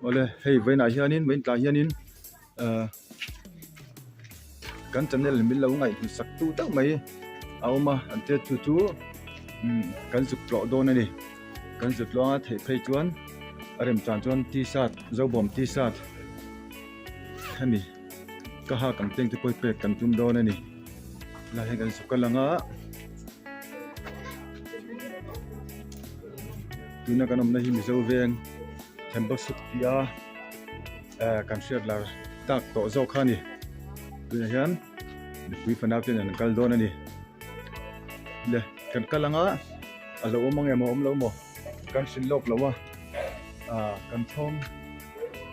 Awle hei vawiinah hianin vawiin tlai hianin ahh kan channel min lo ngaihhlut sak tu deuh mai a awm a an tia chu chu umm kan zuk tlawh dawn a ni kan zuk tluang a theih phei chuan a rem chan chuan t-shirt zobawm t-shirt hemi ka hak ang teng te pawh hi pek kan tum dawn a ni helai hian kan zuk a lang a tuna kan awmna hi mizo veng thembasuk tih a eh kan hriat lar tak tawh zawk kha a ni tunah hian mipui fanau ten an kal dawn a ni le kan kal anga a lo awm ang em a awm lo maw kan hrilh lawk lo a ah kan chhawng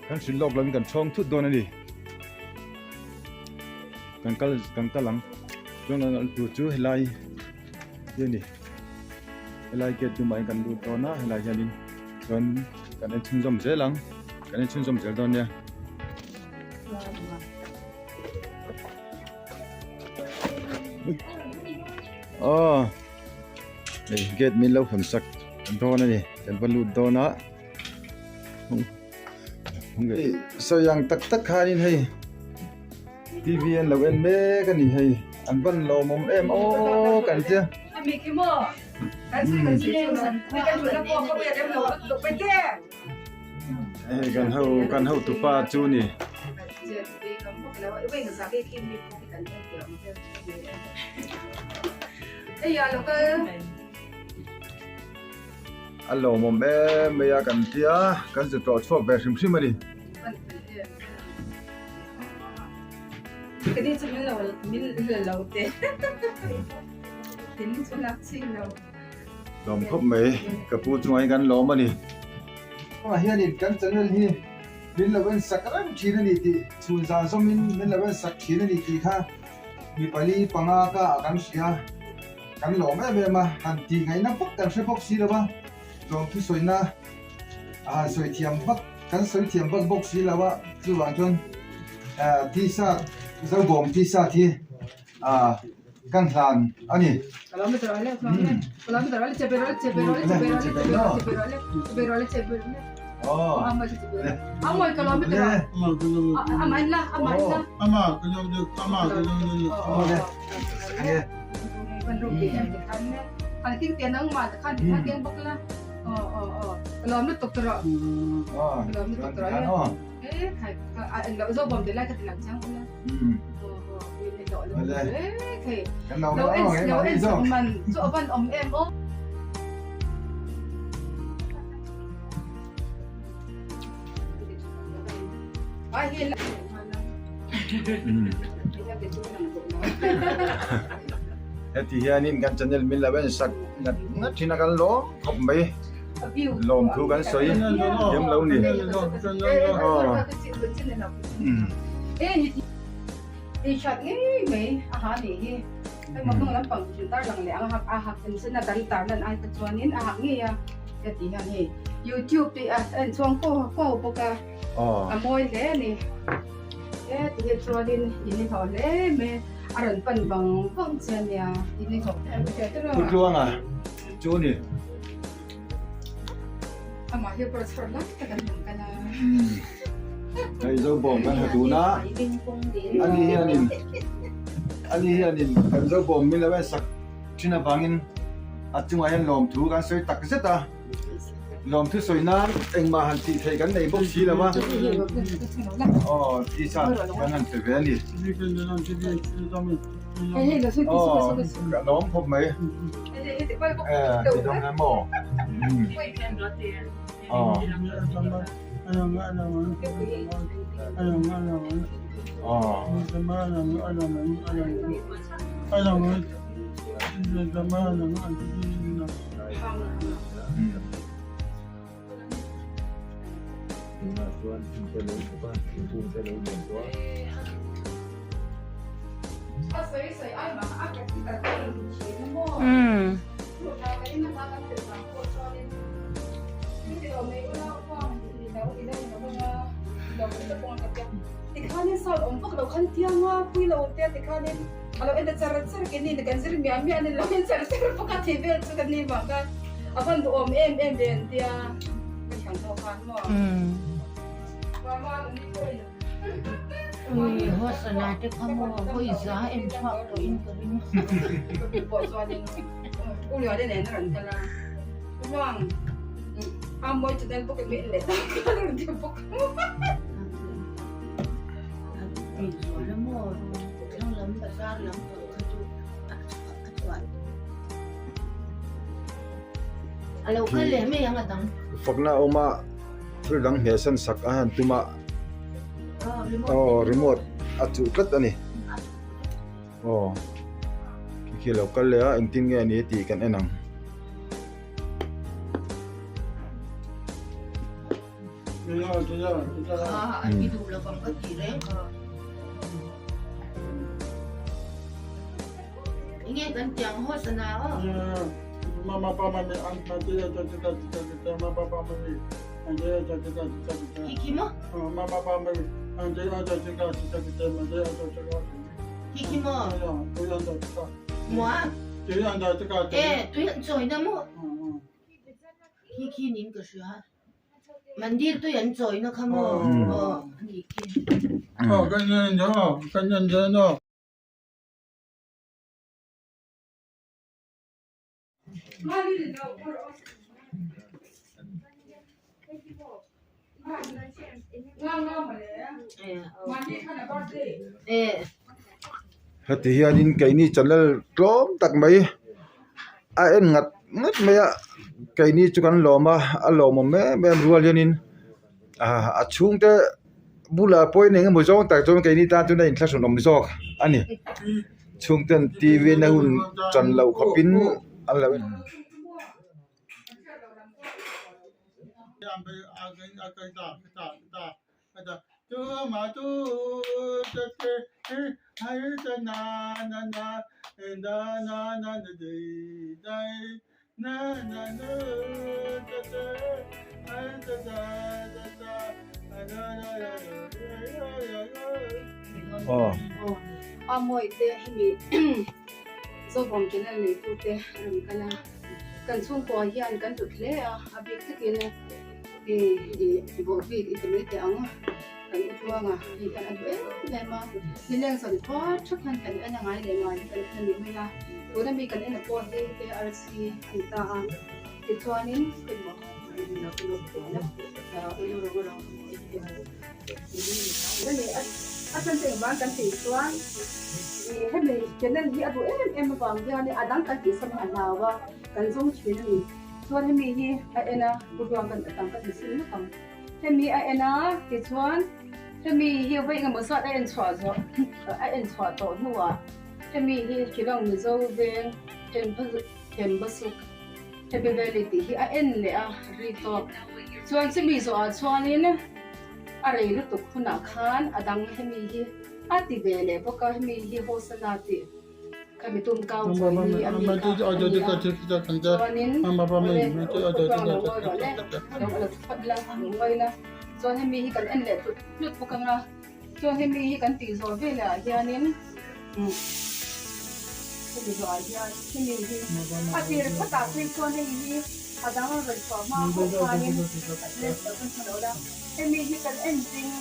kan hrilh lawk lovin kan chhawng thut dawn a ni kan kal kan kal ang chuan kan kal tur chu helai hi a ni helai gate tumah hian kan lut dawn a helai hianin chuan kan en chhunzawm zel ang kan en chhunzawm zel dawn nia. Aw hei gate min lo hawn sak dawn a ni kan va lut dawn a sawi ang tak tak khanin hei T_V an lo en mek a ni hei an van lawmawm em aw kan tia. Hei kan ho kan hotupa chu ni. A lawmawm em mai a kan tia kan zu tlawh chhuak ve hrim hrim a ni. Lawm khawp mai ka pu chungah hian kan lawm a ni. Tunah hianin kan channel hi min lo en sak reng thin a ni tih chhun zan zawmin min lo en sak thin a ni tih kha mi pali panga ka ah kan hria kan lawm em em a han tih ngaihna vak kan hre bawk si lo va tlawmthu sawina a han sawi thiam vak kan sawi thiam vak bawk si lo a chuvang chuan ah t-shirt zobawm t-shirt hi ah kan hlan a ni. Heti hianin kan channel min lo en sak ngat ngat thin a kan lawm khawp mai lawmthu kan sawi thiam lo ni. A mawi hle a ni. E ti hi chuanin in i hlawh hle mai a rawn pan vang vang che a nia in i hlawh Pu Tluanga chu ni. Amah hi pawh chhawr lai tak an rawn kal a. Hei zo bawm kan ha tun a ani hianin ani hianin kan zo bawm min lo en sak thin avangin a chungah hian lawmthu kan sawi tak zet a. Lawmthu sawi nan engmah han tih theih kan nei bawk si lo a. Aw t-shirt kan han pe ve a ni. Aw ka lawm khawp mai. Eh ti dawng em aw. Aw. Aw. A lo en ta char char ke ni kan zir miah miah a ni lo en char char bawk a thei vel chu kan ni vang khan a van duhawm em em ve an tia ka thiam tawh khan maw. Ui Hosana te kha maw vawi za en chhuak tawh in ka ring. Pawh chuanin U Liana nen a rawn kal a, U Luang a mawi channel bawk in en leh ta a rawn ti bawk. Tih zual a maw thlang lam bazar lam pawh kha chu a chhuah a lo kal leh mai ang a dang. Fakna awm a thil dang hmeh san sak a han tum a aw remote a chuh tlat a ni aw khi khi a lo kal leh a engtin nge a ni tih kan en ang. Mandir tui an chawina kha maw aw a nih khi. Heti hianin keini channel tlawm tak mai a en ngat ngat mai a keini chu kan lawm a a lawmawm em em rual hianin ah a chhungte bulah pawhin eng emaw zawng tak chuan keini tan chuan a inthlahrunawm zawk a ni chhungten t v na hun chan loh khawpin an lo en. A mawi te hemi Zobawm channel neitu te a rawn kal a, kan chhungkua hian kan tut hle a, a bik takin i bawh bik i ti mai teh ang kan u tluanga hei hian a duh em em a, nileng zan khua thap hian kan en a ngai leh ngai hi kan en a ni mai a, tuna mi kan en a pawh hi KRC a ni ta a, tichuanin a chhan chu engvang kan tih chuan hemi channel hi a duh em em avang hian a dang kan tih sam hi a hlau a, kan zawng thin a ni. Chuan hemi hi a en a, Gurdwara kan atang ka ti sin lawk ang. Hemi a en a, tichuan hemi hi vawi engemaw zat a en chhuah zawh a en chhuah tawh hnuah hemi hi Shillong Mizo veng Thembasuk Happy Valley tih hi a en leh a ri tawk. Chuan chumi zawhah chuanin a rei lutuk hunah khan a dang hemi hi a ti ve leh bawk a, hemi hi Hosana tih. Khami tum kau chawi hi a mi kha a ni a, chuanin awle khawtlang lo ngawi rawh le, lo lo phawt la, lo ngawi la, chuan hemi hi kan en leh tlut tlut bawk ang a, chuan hemi hi kan tih zawh velah hianin umm hemi zawhah hian hemi hi a tir phawtah phei chuan hei hi a dang a rawn chhuah hma hauh khanin hemi hi kan en zing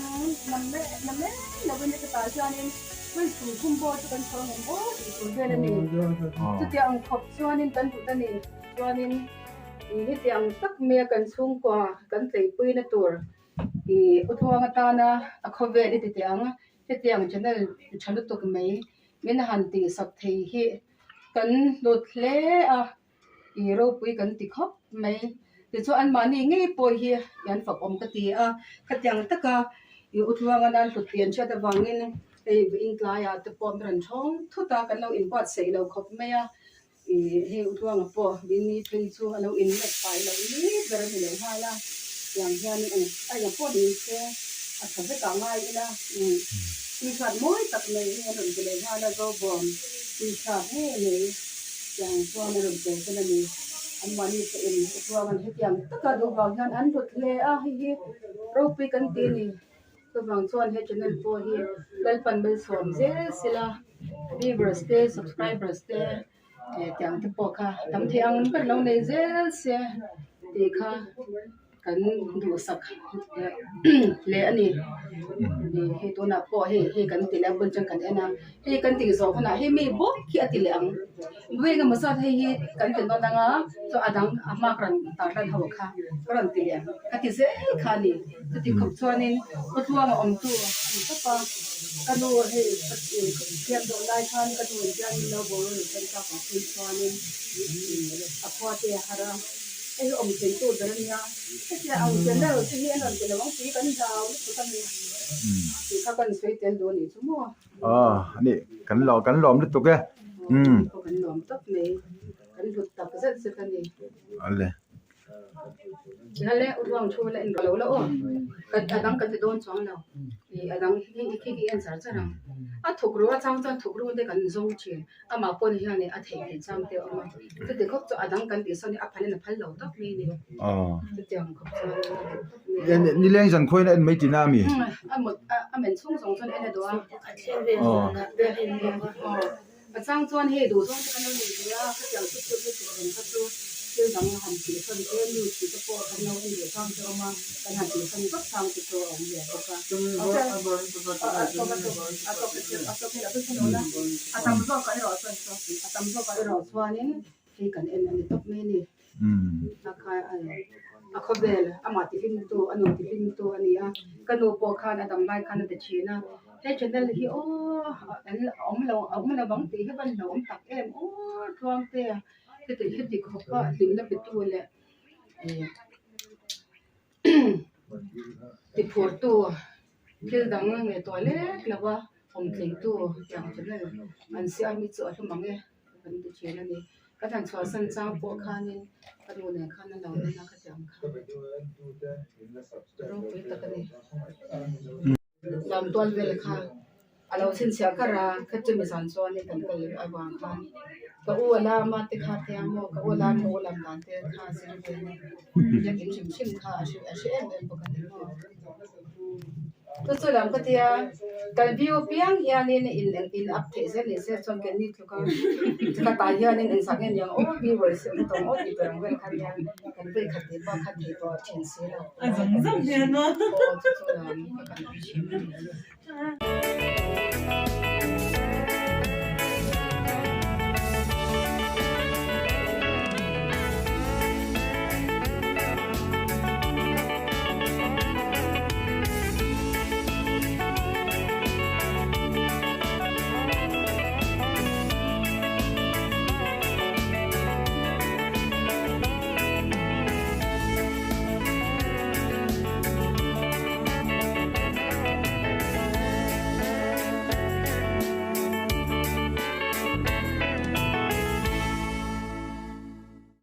namel lovin hetah hianin. Hei tum thum pawh chu kan chhuah ngem aw tih tur vel a ni. Chutiang ang khawp chuanin kan duh ta ni. Chuanin ih hetiang tak maia kan chhungkua kan tleipuina tur ih Uthuang atana a khawvel i ti teh ang. Hetiang channel tha lutuk mai min han tihsak thei hi kan hlut hle a. Ih ropui kan ti khawp mai. Tichuan anmahni ngei pawh hi an fak awm ka ti a, khatiang taka ih Utluanga nan hlut pian hriat avangin hei vawiin tlaiah te pawh mi rawn thawng thut a, kan lo inbuatsaih lo khawp mai a, ih hei Utluanga pawh Vini phei chu a lo inlet fai loh ni ber a ni leh nghal a, tiang hian eng a eng pawh ni se a tha vek ah ngai ila, umm t-shirt mawi tak mai hi an rawn ti leh nghal a, Zobawm t-shirt ngei mai. Tiang chuan a rawn tel tel a ni. Anmahni pawhin chuan hetiang taka duh vang hian an hlut hle a, hei hi ropui kan ti a ni. Chuvang chuan he channel pawh hi Lalpan malsawm zel sela, viewers te subscribers te eh tiang te pawh kha tam thei ang ber lo nei zel se tih kha. Kan duhsak hle a ni. Hei tunah pawh hei hei kan ti leh a bul chuan kan en a, hei kan tih zawh hunah hei mi bawk hi a ti leh ang. Vawi engemaw zat hei hi kan ti nawn ang a, chuan a dang a hma ka rawn tar lan ho kha ka rawn ti leh ang ka ti zel kha a ni. Chuti khawp chuanin khawtluanga awmtu a ni tawp a, ka nu hei thiam deuh lai khan ka nu in bialin lo boruak in ṭan tak ah phei chuanin a khua te a har a. Hei hi awm thei tu ber a nia, hetia ang channel te hi an rawn ti lo ang tih kan hlau lutuk a ni tih kha kan sawi tel duh a nih chu maw. Aw a nih kan lo kan lawm lutuk e. Umm kan lawm tawp mai kan hlut tak zet zet a ni. Ale. Lale u ruang thu la en lo la aw kan a dang kan ti dawn chuang lo ih a dang hi khi khi en char char ang a thuk ru a chang chuan thuk ru te kan zawng thin. Amah pawn hian a theih theih chang te a awm a, chuti khawp chu a dang kan tih sawn hi a phalin a phal lo tawp mai a ni. Chutiang khawp chuan a duh tawp mai a ni. Nileng zan khawiin a en mai tina a mi? A mut a men chhung zawng chuan en a duh a. A chang chuan hei duh zawng te kan lo nei ve a, khatiang chu chu lutuk reng kha chu thil dang han tih sawn te news tih te pawh kan lo en ve chang te a awm a, kan han tih sawn vak chang te chu a awm ve bawk a. A tam zawkah erawh chuan a tam zawkah erawh chuanin hei kan en a ni tawp mai a ni. A kha a khawvel amah tihlimtu a nu tihlimtu a ni a, ka nu pawh khan a dam lai khan a ti thin a, he channel hi aw an awm lo a awm lo vang tih hi van hlauhawm tak em aw tluangte a heti heti khawpa hlimna petu leh ih. Tiphurtu thil dang ngaihtuah lek lo a, awm tleitu tiang channel an siam hi chu a hlum ang e kan ti thin a ni. Ka han chhuahsan chang pawh khanin ka nu nen khan a lo en a khatiang kha ropui tak a ni. Lamtual vel kha a lo chhinchhiah kar a, kha chumi zan chuan kan kal avang khan ka u a lam a te kha te a maw ka u a lam ka u lam dan te kha a zir ve a ni biakin hrim hrim kha a hre a hre em em bawk a ni maw. Chu chu lam ka tia kan view piang hianin in in up theih zel ni se chuan keini tluk a ka tah hianin engzah nge niang aw viewers hi awm tawh aw tih ber ang vel kha nia kan vei khat tih bak kha theih tawh thin si lo. A zawng zawng hian maw. Aw chu chu lam ka kan awm thin a ni.